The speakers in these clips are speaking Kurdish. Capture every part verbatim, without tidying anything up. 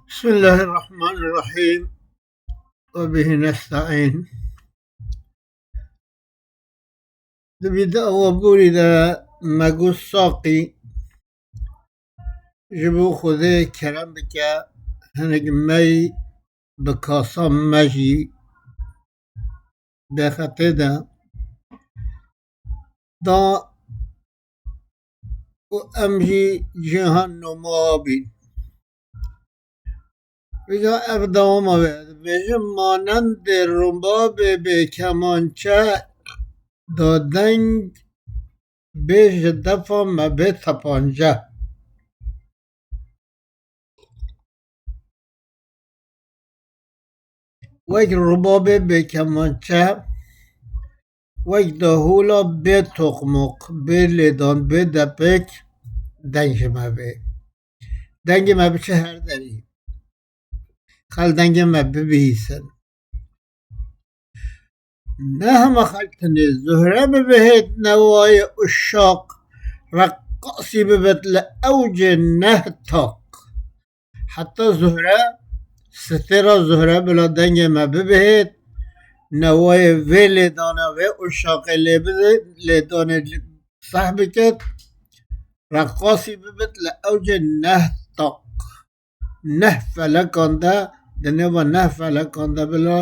بسم الله الرحمن الرحيم. وبه نستعين. Di vîdeoya borî de me got saqî ji bo Xwedê kerem bike, hinek mey bi kasa me jî bêxetê de da û em jî cîhan noma bîn. Vêca ev dewama wê. Dibêje, manendê rûbabê bê kemançe da deng bê ji defa me bê tepance. Wek rûbabê bê kemançe, wek dahola bê toqmoq, bê lêdan, bê depêk deng ji me bê. Dengê me biçe her derî. Xel dengê me bibihîsin. Ne hema xelk tenê Zuhre bibihêt newayê uşaq, reqasî bibit li ewcê neh taq. Heta Zuhre, sitêra Zuhre bila dengê me bibihêt, newayê vê lêdana, vê uşaqê lê bide, lêdanê seh bikit, reqasî bibit li ewcê neh taq. Neh felekan de, di nêva neh felekan de bila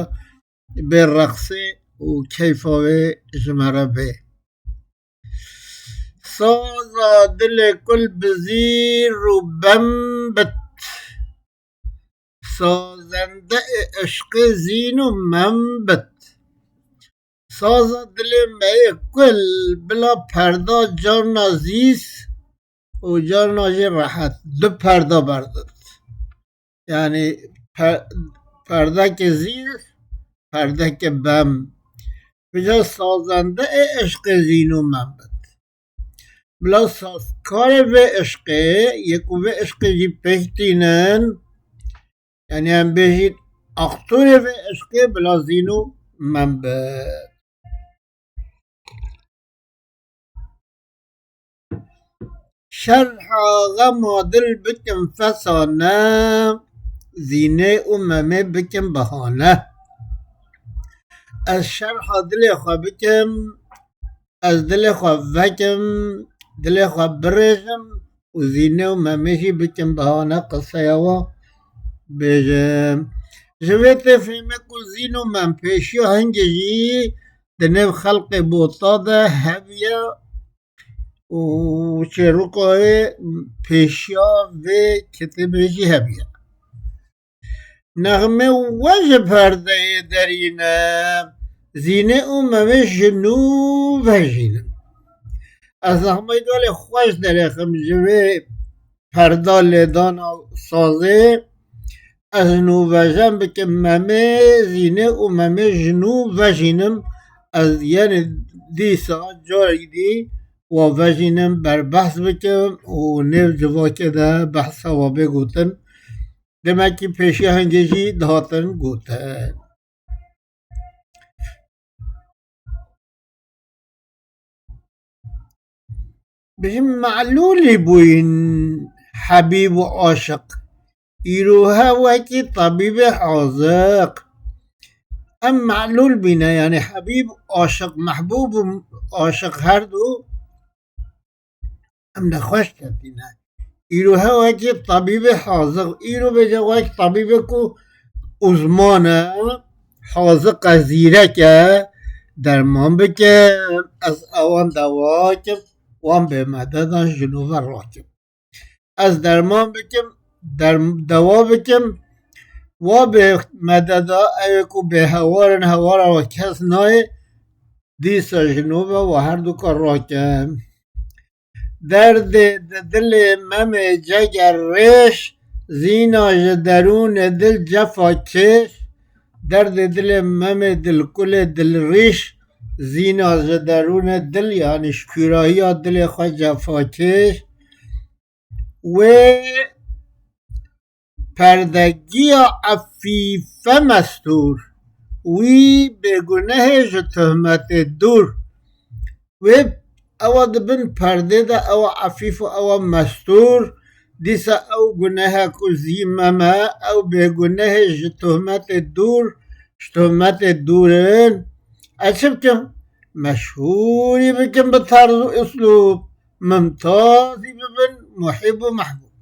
bê reqsê û keyfa wê ji me re bê. Saza dilê kul bi zîr û bem bit. Sazende ê eşqê zîn û mem bit. Saza dilê me yê kul bila perda carna zîz û carna jî rehet. Du perda berdit. Yani per-, perdeke zîz, perdeke bem. Vêca sazende ê eşqê zîn û mem bit. Bila sazkarê vê eşqê, yê ku vê eşqê jî pêk tînin, yani em bêjîn aktorê vê eşqê bila zîn û mem bit. Şerha xema dil bikim fesane, zînê û memê bikim bahane. Ez şerha dilê xwe bikim, ez dilê xwe vekim, dilê xwe birêjim û zînê û memê jî bikim bahane, qiseya wa bêjim. Ji vê tê fêhme ku zîn û mem pêşiya hingê jî di nêv xelqê Bota de hebiye û çêroka wê pêşiya vê kitêbê jî hebiye. Nexmê we ji perdeyê derîne, zînê û memê ji nû vejînin. Ez nexmeyê galê xwe ji derêxim ji vê perda lêdana sazê, ez nûvejen bikim memê, zînê û memê ji nû vejînim. Ez yenê dîsa carî dî wa vejînim, berbehs bikim û nêv civakê de behsa wa bê gotin. Demekî pêşiya hingê jî dihatin gotin. Bijî melûlî bûyîn hebîb û aşiq. Îro he wekî tebîbê haziq. Em melûl bîne, yani hebîb, aşiq, mehbûb û aşiq her du em nexweş ketîne. Îro he wekî tebîbê haziq. Îro bêje wek tebîbê ku uzman e, haziq e, zîrek e, derman bikim, ez ewan dewa kim, wan bê mededan ji nû ve rakim. Ez derman bikim, derm-, dewa bikim, wa bê mededa, ew ê ku bê hewar in, hewara wa kes nayê, dîsa ji nû ve wa her du ka rakim. Derdê di dilê Memê Ceger rêş, zîna ji derûnê dil cefa kêş. Derdê dilê Memê dilkulê dilrîş, zîna ji derûnê dil, yanî ji kûrahiya dilê xwe cefa kêş. Wê perdegiya efîfe mestûr, wî bêgunehê ji tuhmetê dûr. Wê ewa di bin perdê de, ewa efîf û ewa mestûr, Dîsa ew gunehe ku zî me me, ew bêgunehê ji tohmetê dûr, ji tohmetê dûr in. Ez çi bikim? Meşhûrî bikim bi terz û uslûb, mimtazî bibin muhîb û mehbûb.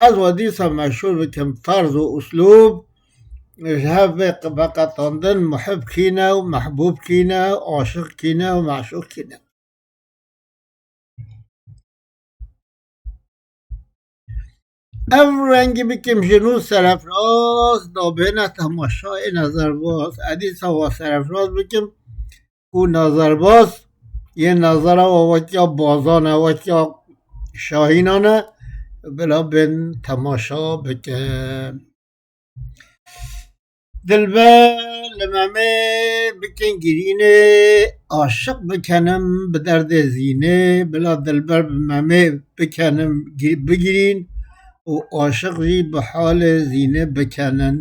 Ez we dîsa meşhûr bikim, terz û uslûb, ji hev vê veqetandin, muhib kî ne û mehbûb kî ne, aşiq kî ne û meşûq kî ne. Ev rengî bikim ji nû serefraz, da bêne temaşayê nezerbaz. Ez dîsa we serefraz bikim ku nezerbaz yên nezera we wek ya bazan e, wek ya şahînan e, bila bên temaşa bikin. Dilber li Memê bikin girînê, aşiq bikenim bi derdê zînê, bila dilber bi Memê bikenim gi-, bigirîn û aşiq jî bi halê zînê bikenin.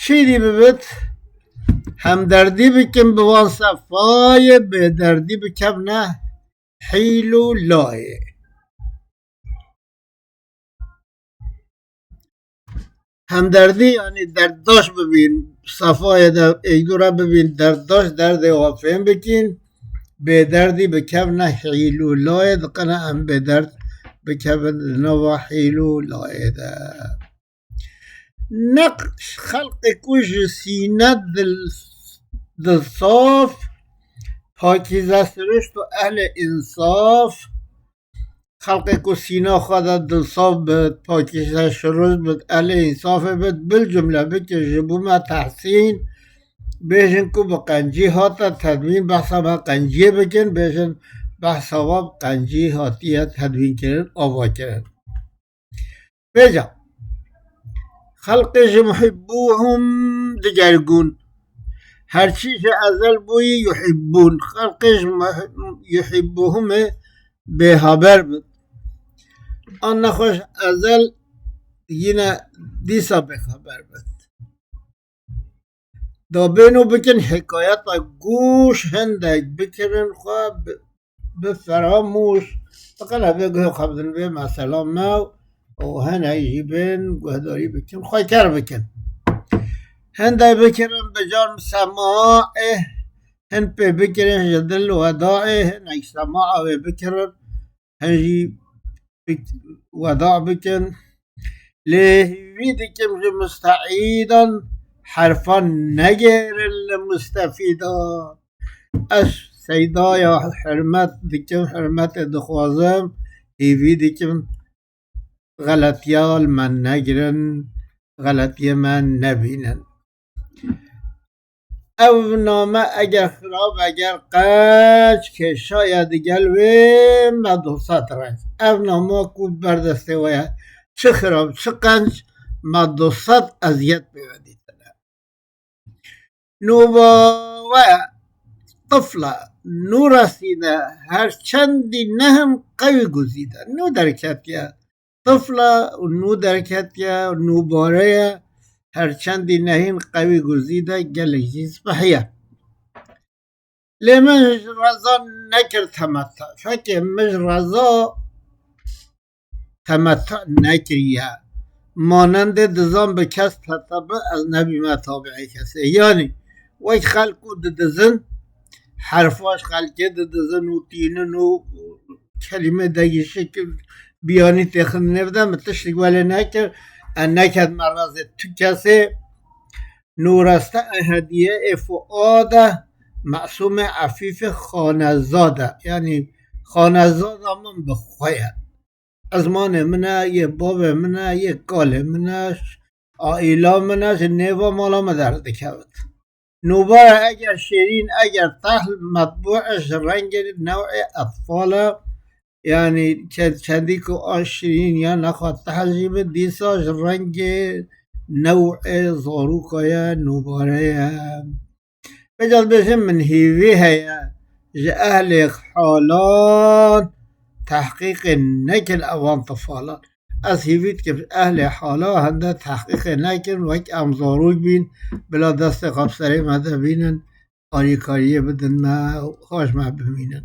Çîdî bibit, hemderdî bikin bi wan sefayê, bêderdî bikevne hîl û layê. Hemderdî, yanî derddaş bibîn, sefayê de êk dû re bibîn derddaş, derdê wan fêm bikîn, bêderdî bikevne hîl û layê, diqene em bêderd bikevin di nava hîl û layê de. Neqş xelqê ku ji sîne dil, dilsaf, pakîze sirişt û ehlê însaf, xelqê ku sîna xwe de dilsaf bit, pakîze sirişt bit, ehlê însafê bit, bil cumle bikin ji bo me tehsîn, bêjin ku bi qencî hate tedwîn, behsa me qenciyê bikin, bêjin behsa we bi qencî hatiye tedwînkirin, avakirin. Vêca, xelqê ji muhîbûhum digergûn. Her çî ji ezel bûyî yuhîbûn. Xelqê ji muhî-, yuhîbûhumê bêhaber bit. An nexweş ezel yine dîsa bêxeber bit. Da bên û bikin hikayeta gûş, hindek bikirin xwe bi, bi feramûş. Diqene vê guhê xwe bidin vê mesela me û hinek jî bên guhdarî bikin, xwe ker bikin. Hindek bikirin bi car semaê, hin pê bikirin ji dil wedaê, hinek semaê wê bikirin. Hin jî bik-, weda bikin. Lê hîvî dikim ji musteîdan herfan negêrin li mustefîdan. Ez seydaya hurmet dikim, hurmetê dixwazim, hîvî dikim xeletiya li me negirin, xeletiyê me nebînin. Ev name eger xirab, eger qenc kêşaye digel wê me du sed reng. Ev name ku ber destê we ye, çi xirab, çi qenc, me du sed eziyet pê ve dîtine. Nû bawe, tifle, nû resîne, her çendî nehin qewî guzîde. Nû derketiye, tifle û nû derketiye, nûbare ye, her çendî nehîn qewî guzî de gelek jî spihiye. Lê min ji reza nekir temeta. Fekê min ji reza temeta nekiriye. Manendê dizan bi kes tete bi, ez nebîme tabiê kesê. Yanî, wek xelk ku didizin, herfa ji xelkê didizin û tînin û kelîme degîşik biyanî têxin nêvde, min tiştik welê nekir, e, neketme razê tu kesê. Nûreste e hediye ê fuade, mesûmê efîfê xanezade. Yanî xanezada min bi xwe ye. Ezmanê min e, yê bavê min e, yê kalê min e, aîla min e, ji nêva mala me derdikevit. Nûbare eger şêrîn, eger tehl, metbû e ji rengê new'ê etfal e. Yanî çe-, çendî ku a şirîn ya nexwe tehl jî bi, dîsa ji rengê new'ê zarûka ye, nûbare ye. Vêca dibêjin min hîvî heye ji ehlê halan tehqîqê nekin evan tifalan. Ez hîvî dikim ehlê hala hende tehqîqê nekin, wek em zarok bîn, bila destê xwe bi serê me de bînin, alîkariyê bidin me û xwe ji me bimînin.